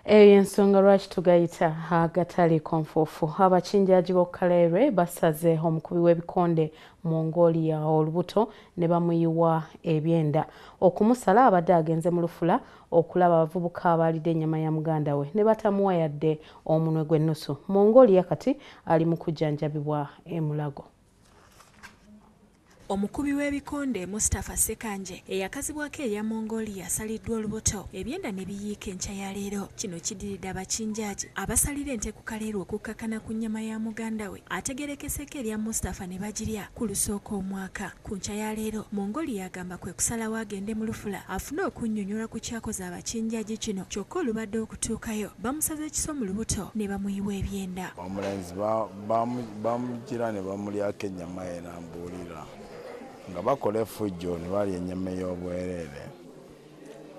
Eyo ensonga lwaki tugayita agataliiko nfuufu. Abakinjaji b'oku basaze omukubi w'ebikonde Mongolia olubuto ne bamuyiwa ebyenda. Okumusala abadde agenze mu lufula okulaba abavubuka abaalidde ennyama ya muganda we ne batamuwa yadde omunwe gw'ennusu. Mongolia kati ali mu kujjanjabibwa e Mulago. Omukubi w'ebikonde Mustafa Sekanje eyakazibwako erya Mongolia asaliddwa olubuto ebyenda ne biyiika enkya ya leero. Kino kiddiridde abakinjaaji abasalira ente ku Kaleerwe okukkakana ku nnyama ya muganda we ategerekeseeko erya Mustafa ne bagirya ku lusooka omwaka. Ku nkya ya leero Mongolia agamba kwe kusalawo agende mu lufula afune okunnyonnyola ku kyakoze abakinjaaji kino, kyokka olubadde okutuukayo bamusaze ekiso mu lubuto ne bamuyiwa ebyenda. Omulenzi bamugira ne bamulyako ennyama ye n'ambuulira nga bakola effujjo ne balya ennyama ey'obwereere.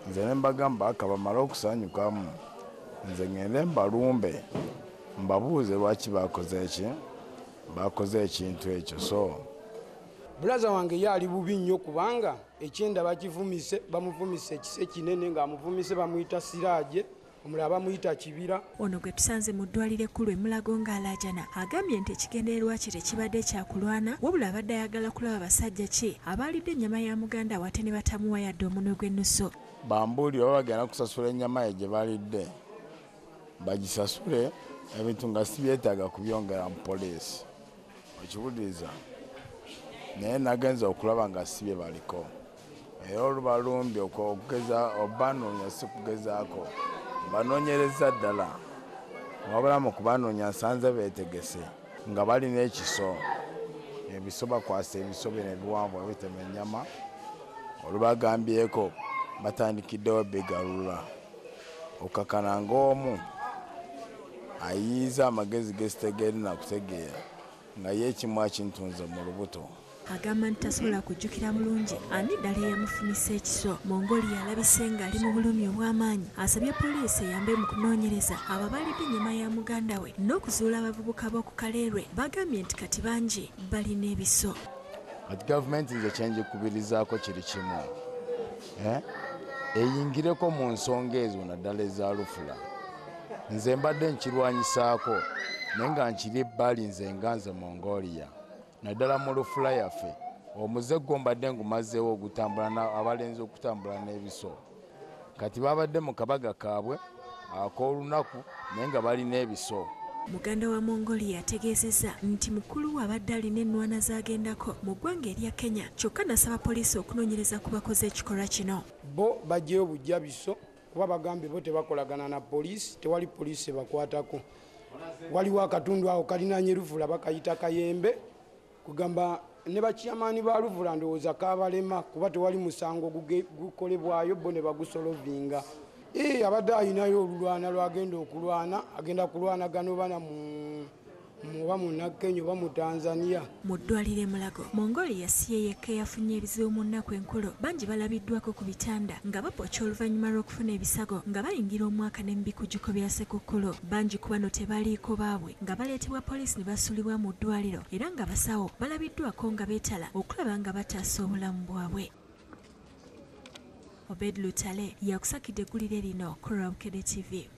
Nze ne mbagamba aka bamale okusanyukamu, nze ngende mbalumbe mbabuuze lwaki bakoze eki, bakoze ekintu ekyo. So bulaza wange ye ali bubi nnyo kubanga ekyenda bakivumise, bamuvumise ekise kinene ng'amuvumise bamuyita Siraaje, omulala bamuyita Kibira. Ono gwe tusanze mu ddwaliro ekkulu e Mulago ng'alaajana agambye nti ekigendererwa kye tekibadde kya kulwana, wabula abadde ayagala kulaba basajja ki abaalidde ennyama ya muganda we ate ne batamuwa yadde omunwe gw'ennusu. Bambuulire oba bagenda kusasula ennyama ye gye balidde, bagisasule, ebintu nga si byetaaga kubyongera mu poliisi. Okiwuliriza? Naye nagenza okulaba nga si bye baliko. Era olubalumbye okugeza obanoonya si kugezaako, banoonyereza ddala. Wabula mu kubanoonya nsanze beetegese nga balina ekiso. Ebiso bakwasa ebiso bino ebiwanvu ebitema ennyama. Olubagambyeko batandikiddewo bigalula. Okakana ng'omu ayiiza amagezi ge sitegeera na kutegeera nga ye ekimu akintunze mu lubuto. Agamba nti tasobola kujjukira bulungi ani ddala eyamufunisa ekiso. Mongolia alabise ng'ali mu bulumi obw'amaanyi, asabye poliisi eyambe mu kunoonyereza abo abalidde ennyama ya muganda we n'okuzuula abavubuka b'oku Kaleerwe bagambye nti kati bangi balina ebiso. Kati gavumenti nze kyenjikubirizaako kiri kimu, eyingireko mu nsonga ezo naddala eza lufula. Nze mbadde nkirwanyisaako naye nga nkiri ebbali, nze nga nze Mongolia, naddala mu lufula yaffe omuze gwo mbadde ngumazeewo ogutambula abalenzi okutambula n'ebiso. Kati babadde mu kabaga kaabwe ak'olunaku naye nga balina ebiso. Muganda wa Mongolia ategeezezza nti mukulu we abadde alina ennwana z'agendako mu ggwanga erya Kenya, kyokka n'asaba poliisi okunoonyereza ku bakoze ekikolwa kino. Bo baggyeyo bujja biso kuba bagambye bo tebakolagana na poliisi, tewali poliisi ebakwatako. Waliwo akatundu awo kalinaanye lufula bakayita Kayembe, kugamba ne bakyamaani ba lufula ndowooza kabalema kuba tewali musango gukolebwayo bo ne bagusolovinga. Abadde alinayo olulwana lwagenda okulwana, agenda kulwanagana oba oba munnakenya oba mu Tanzania. Mu ddwaliro e Mulago, Mongolia si ye yekka eyafunye ebizibu mu nnaku enkulu. Bangi balabiddwako ku bitanda nga bapokya oluvannyuma lw'okufuna ebisago nga bayingira omwaka ne mu bikujjuko bya Ssekukkulu. Bangi ku bano tebaliiko baabwe nga baleetebwa poliisi ne basuulibwa mu ddwaliro, era nga basawo balabiddwako nga beetala okulaba nga bataasa obulamu bwabwe. Obed Lutale yakusakidde eggulire lino ku Bukedde TV.